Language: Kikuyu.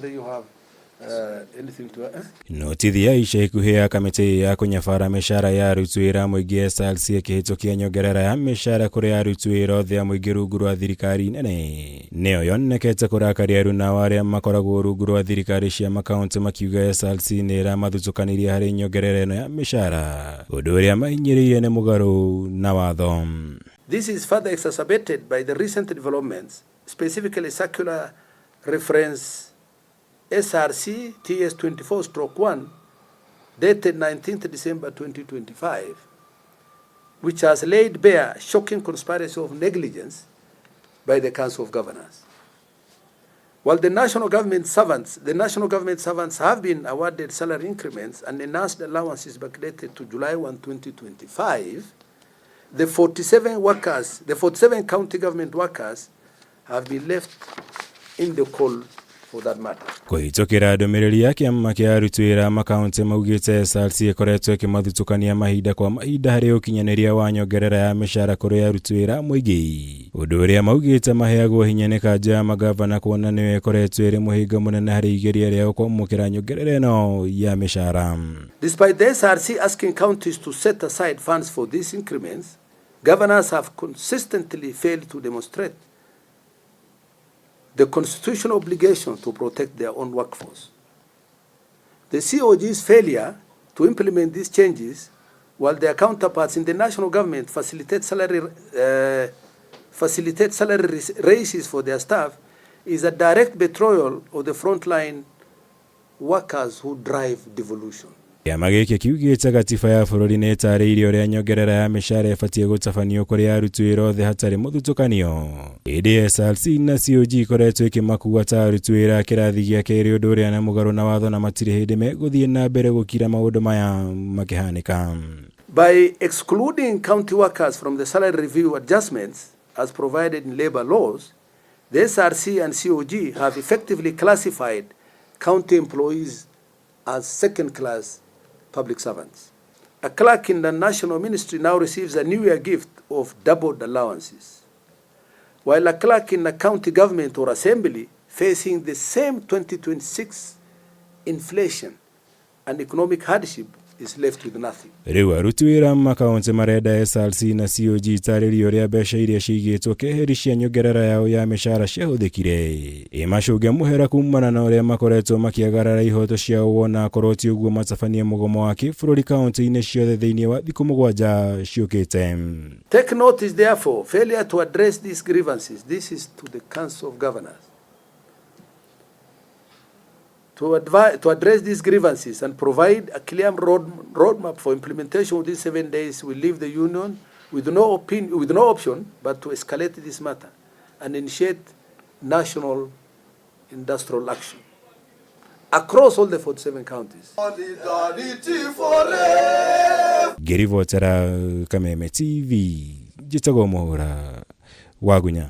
Whether you have anything to add? Notithi ya ica ikuhĩ ya kamĩtĩ ya kũnyabara mĩcara ya aruti wĩra a mũingĩ SRC ĩkĩhĩtũkia nyongerera ya mĩcara kũrĩ aruti wĩra othe a mũingĩ rungu rwa thirikari nene nĩyo yonekete kũrakaria aruna ao arĩa makoragwo rungu rwa thirikari cia makaunti makiuga SRC nĩ ĩramathutũkanĩria harĩ nyongerera ĩno ya mĩcara ũndũ ũrĩa mahinyĩrĩirie nĩ mũgarũ na watho. This is further exacerbated by the recent developments, specifically circular reference SRC TS 24/1 dated 19th December 2025, which has laid bare shocking conspiracy of negligence by the Council of Governors. While the national government servants have been awarded salary increments and enhanced allowances backdated to July 1, 2025, the 47 workers, the 47 county government workers have been left in the cold for that matter. Kũhĩtũkĩra ndũmĩrĩri ya kĩama kĩa aruti wĩra makaunti maugĩte SRC ĩkoretwo ĩkĩmathutũkania mahinda kwa mahinda harĩ ũkinyanĩria wa nyongerera ya mĩcara kũrĩ aruti wĩra a mũingĩ ũndũ ũrĩa maugĩte maheagwo hinya nĩ kanjũ ya magavana kuona nĩyo ĩkoretwo ĩrĩ mũhĩnga mũnene harĩ igeria rĩao kwamũkĩra nyongerera ĩno ya mĩcara. Despite the SRC asking counties to set aside funds for these increments, governors have consistently failed to demonstrate the constitutional obligation to protect their own workforce. The COG's failure to implement these changes, while their counterparts in the national government facilitate salary raises for their staff, is a direct betrayal of the frontline workers who drive devolution. Kĩama gĩkĩ kiugĩte gatiba ya bũrũri nĩ ĩtarĩirie ũrĩa nyongerera ya mĩcara ĩbatiĩ gũtabanio kũrĩ aruti wĩra othe hatarĩ mũthutũkanio ĩndĩ SRC na COG ikoretwo ĩkĩmakua ta aruti wĩra a kĩrathi gĩa kerĩ ũndũ ũrĩa nĩ mũgarũ na watho na matirĩ hĩndĩ megũthiĩ na mbere gũkira maũndũ maya makĩhanĩka. By excluding county workers from the salary review adjustments as provided in labor laws, the SRC and COG have effectively classified county employees as second-class public servants. A clerk in the national ministry now receives a New Year gift of doubled allowances, while a clerk in a county government or assembly facing the same 2026 inflation and economic hardship is left with nothing. Rĩu aruti wĩra makaunti marenda SRC na COG itarĩrie ũrĩa mbeca iria ciigĩtwo keheri cia nyongerera yao ya mĩcara ciahũthĩkire ĩmacũnge mũhera kumana na ũrĩa makoretwo makĩagarara ihoto ciao wona akorwo ti ũguo matabanie mũgomo wa kĩbũrũri kaunti-inĩ ciothe thĩinĩ wa thikũ 7 ciũkĩte. Take notice, therefore, failure to address these grievances, this is to the Council of Governors, to address these grievances and provide a clear roadmap for implementation within 7 days will leave the union with no option but to escalate this matter and initiate national industrial action across all the 47 counties. Solidarity forever. Ngĩribotera Kameme TV njĩtagwo Mũhũra Wagunya.